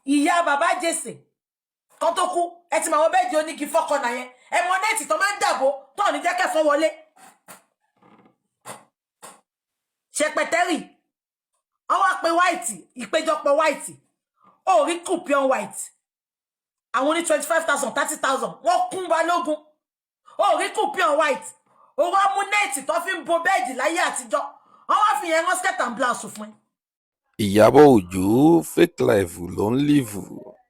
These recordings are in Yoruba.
Ìyá bàbá Jesse kan tó kú, ẹ ti mọ àwọn bed onígi fọ́kànnà yẹn, ẹ mọ net tó máa ń dàbò tó ní jẹ́ kẹ́fọ́ wọlé. Ṣẹpẹtẹ́rì wọ́n wá pé white, ìpéjọpọ̀ white, ó rí coupion white, àwọn oní 25,000, 30,000, wọ́n kún balógun. Ó rí coupion white, ó wá mú net tó fi ń bo bed láyé àtijọ́, wọ́n wá fi yẹn rán skirt and blouse fún ẹ. Ìyàbọ̀ Ọjọ́, fake life ló ń live.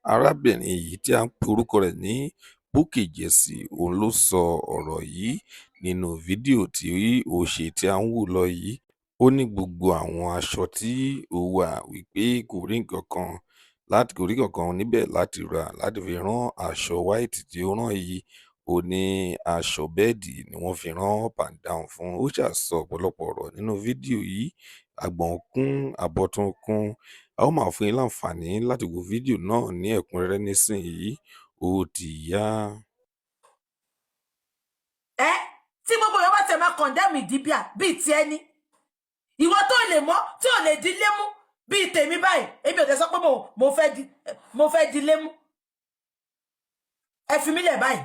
Arábìnrin yìí tí à ń pe orúkọ rẹ̀ ní Bukky Jesse, òun ló sọ ọ̀rọ̀ yìí nínú fídíò tí ó ṣe tí à ń wò lọ yìí. Ó ní gbogbo àwọn aṣọ tí ó wà wípé kò rí nǹkan kan láti kò rí kankan níbẹ̀ láti rà láti fi rán aṣọ white tí ó rán yìí. Ó ní aṣọ bed ni wọ́n fi rán up and down fún un. Ó ṣáà sọ ọ̀pọ̀lọpọ̀ ọ̀rọ̀ nínú fídíò yìí. Àgbọ̀n kún abọ́ tún kún. A ó máa fún yín láǹfààní láti wo fídíò náà ní ẹ̀kúnrẹ́rẹ́ nísìnyí. Ó ti yá. Ẹ tí gbogbo èèyàn bá tẹ̀ máa condemn ìdíbíà bíi ti ẹni ìwọ tó lè mọ tí ò lè di lémú bíi tèmi báyìí, èmi ò tẹ sọ pé mo fẹ́ di lémú. Ẹ fi mí lẹ̀ báyìí.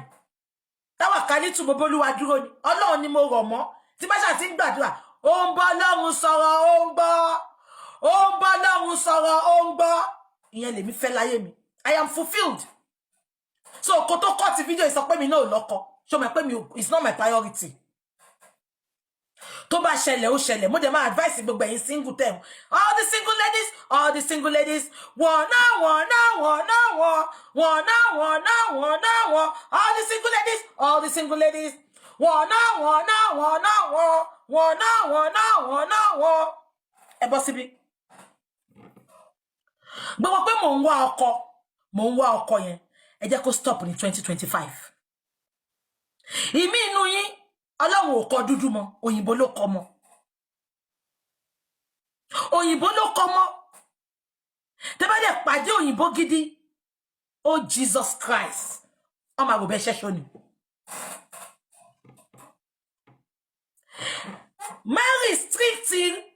Táwa kálítù gbogbo olúwa dúró ni Ọlọ́run ni mo rọ̀ mọ́. Tí bá ṣáà ti ń gbàdúrà, ó ń bọ́ Ọlọ́run sọ̀rọ̀, ó ń gbọ́, ó ń bọ́ Ọlọ́run sọ̀rọ̀, ó ń gbọ́. Ìyẹn lèmi fẹ́ láyé mi. I am fulfilled. So kó tó kọ́ ti fídíò ìsọ pé mi náà ò lọ́kọ, ṣó mọ̀ pé mi, it's not my priority. Tó bá ṣẹlẹ̀, ó ṣẹlẹ̀. Mo dẹ̀ máa advice gbogbo ẹ̀yin single tẹ̀, all the single ladies, all the single ladies, wọ̀n náà, wọ̀n náà, wọ̀n náà, wọ̀n wọ̀n náà, wọ̀n náà, wọ̀n náà, wọ̀n, all the single ladies, all the single ladies, wọ̀n náà, wọ̀n náà, wọ̀n náà, wọ̀n wọ̀n náà, wọ̀n náà, wọ̀n náà, wọ̀n. Ẹ bọ́ síbí. Gbogbo pé mò ń wá ọkọ, mò ń wá ọkọ yẹn, ẹ jẹ́ kó stop ní 2025. Ìmí inú yín, Ọlọ́run ò kọ dúdú mọ́, òyìnbó ló kọ mọ́, òyìnbó ló kọ mọ́. Tẹ́ bá dẹ̀ pàdé òyìnbó gidi, oh Jesus Christ, ọmọ àgùnbẹ́ ṣẹ́ṣọ́ ni. Má restrict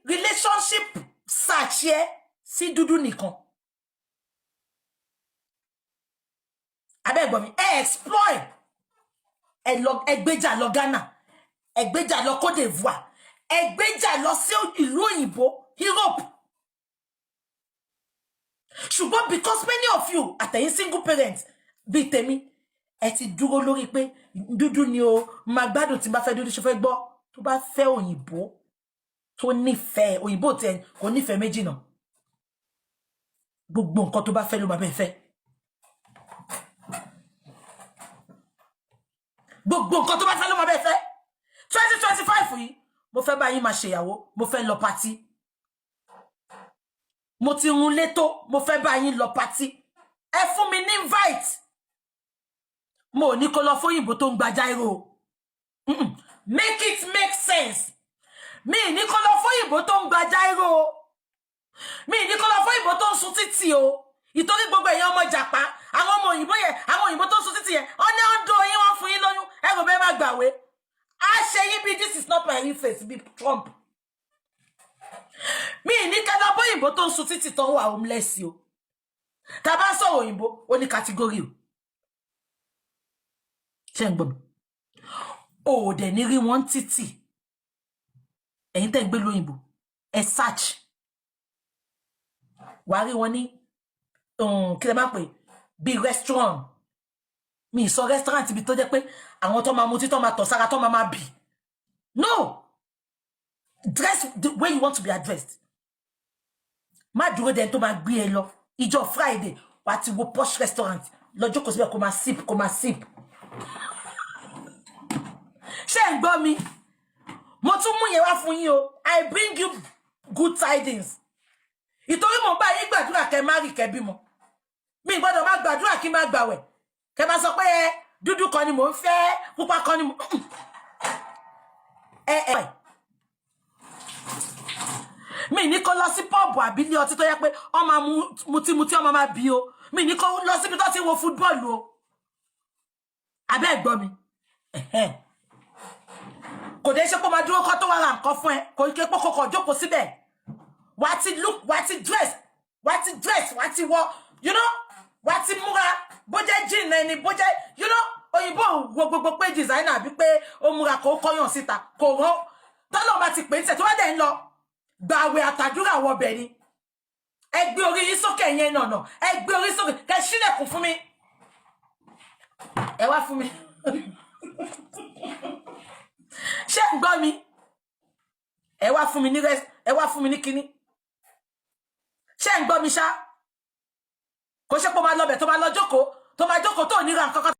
relationship search yẹ sí dúdú nìkan. Abẹ́gbọ̀n mi, ẹ explore, ẹ lọ, ẹ gbéjà lọ Ghana, ẹ gbéjà lọ Côte d'Ivoire, ẹ gbéjà lọ sí ìlú òyìnbó, Europe. Ṣùgbọ́n because many of you àtẹ̀yìn single parents bíi tèmi, ẹ ti dúró lórí pé dúdú ni o máa gbádùn. Tí n bá fẹ́ dúdú, ṣe fẹ́ gbọ́, tó bá fẹ́ òyìnbó tó nífẹ̀ẹ́ òyìnbó tẹ kò nífẹ̀ẹ́ méjì náà, gbogbo nǹkan tó bá fẹ́ ló máa bẹ́ẹ̀ fẹ́. Gbogbo nǹkan tó bá fẹ́ ló máa bẹ́ẹ̀ fẹ́. 2025 yìí, mo fẹ́ bá yín máa ṣèyàwó, mo fẹ́ lọ party. Mo ti run létó, mo fẹ́ bá yín lọ party. Ẹ fún mi ní invite. Mo ò ní kó lọ fóyìnbó tó ń gba gyro. Make it make sense. Mi ní kó lọ fóyìnbó tó ń gba gyro, mi ní kó lọ fóyìnbó tó ń sun títì o. Ìtorí gbogbo èèyàn ọmọ jàpá, àwọn ọmọ òyìnbó yẹn, àwọn òyìnbó tó ń sun títì yẹn, wọn ní wọn dó yín, wọn fún yín lóyún, ẹ rò bẹ́ẹ̀ má gbàwé á ṣe yín bí this is not my real face, bí Trump. Mi ní kẹ́ lọ bóyìnbó tó ń sun títì, tó ń wà homeless o. Tá a bá ń sọ̀rọ̀ òyìnbó, ó ní category o. Ṣé ń gbọ́ mi? O ò dẹ̀ ní rí wọn títì. Ẹ̀yin tẹ́ ń gbé lóyìnbó, ẹ search, wàá rí wọn ní kí lẹ máa pè bíi restaurant. Mi ì sọ restaurant ibi tó jẹ́ pé àwọn tó máa mutí, tó máa tọ̀ sára, tó máa máa bì. No dress the way you want to be addressed. Má dúró dẹni tó máa gbé ẹ lọ. Ìjọ Friday, wà á ti wo posh restaurant lọ́jọ́, kò síbẹ̀, kó máa sip, kó máa sip. Ṣé ń gbọ́ mi? Mo tún mú yẹn wá fún yín o. I bring you good tidings. Ìtorí mo bá yín gbàdúrà kẹ́ má rí kẹ́ bímọ, mi gbọ́dọ̀ má gbàdúrà kí n má gbàwẹ̀, kẹ́ máa sọ pé ẹ dúdú kan ni mò ń fẹ́, pupa kan ni mò ẹ ẹ mi ní kó lọ sí pub àbí ilé ọtí tó yẹ pé ọ máa mutí mutí, ọmọ máa bí o. Mi ní kó lọ síbi tó ti wo football o. Abẹ́ ẹ̀gbọ́n mi, kò dé ṣe pé máa dúró kọ́ tó wá ra nǹkan fún ẹ. Kò ké pé kòkò jókòó síbẹ̀. Wà á ti look, wà á ti dress, wà á ti dress, wà á ti wọ, you know. Wá ti múra, bó jẹ́ jean ẹni, bó jẹ́ òyìnbó wo gbogbo pé designer àbí pé ó múra kó kọ́yàn síta kò rán. Tọ́lọ́ bá ti pè é tẹ̀ tó bá dẹ̀ ń lọ, gbàwẹ̀ àtàdúrà wọbẹ̀ ni. Ẹ gbé orí yín sókè yẹn nànà, ẹ gbé orí sókè, kẹ ṣílẹ̀kùn fún mi, ẹ wá fún mi. Ṣé ń gbọ́ mi? Ẹ wá fún mi ní rest, ẹ wá fún mi ní kinní. Ṣé ń gbọ́ mi ṣá? Kò ṣe pé ó máa lọ bẹ̀, tó máa lọ jókòó, tó máa jókòó, tó ní ra nǹkan kan.